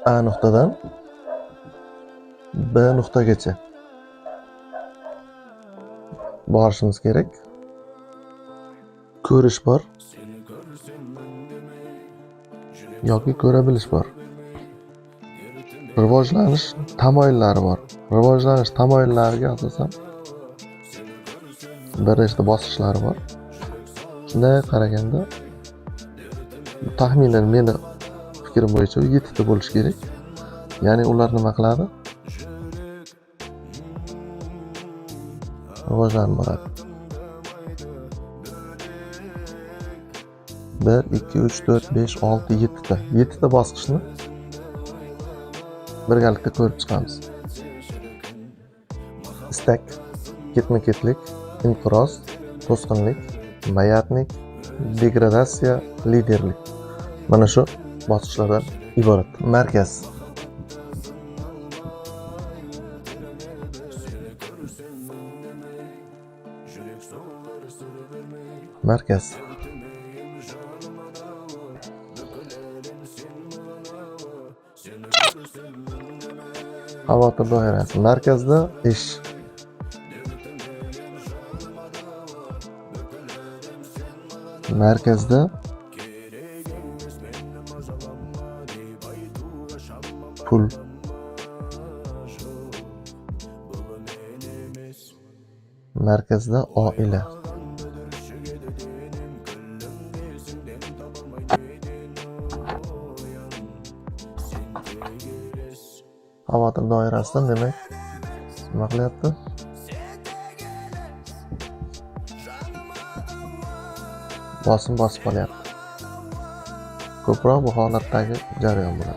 A nuqtadan B nuqtagacha borishimiz kerak. Ko'rish bor yoki ko'ra bilish bor. Rivojlanish tamoyillari bor. Rivojlanish tamoyillariga asosan bir nechta bosqichlari bor. Shunday qaraganda taxminan meni fikrim bo'yicha u 7 ta bo'lishi kerak. Ya'ni ular nima qiladi? Rivojlanib boradi. 1, 2, 3, 4, 5, 6, 7 ta. 7 ta bosqichni birgalikda ko'rib chiqamiz. Istak, ketma-ketlik, inqiroz, to'sqinlik, mayatnik, degradatsiya, liderlik. Mana shu bosqichlardan iborat. Markaz. Markaz. Xavotir doirasi. Markazda ish. Markazda pul. Markazda oila. Xavotir doirasidan demak nima qilyapti? Bosim bosib qolyapti. Ko'proq bu holatdagi jarayon bo'ladi.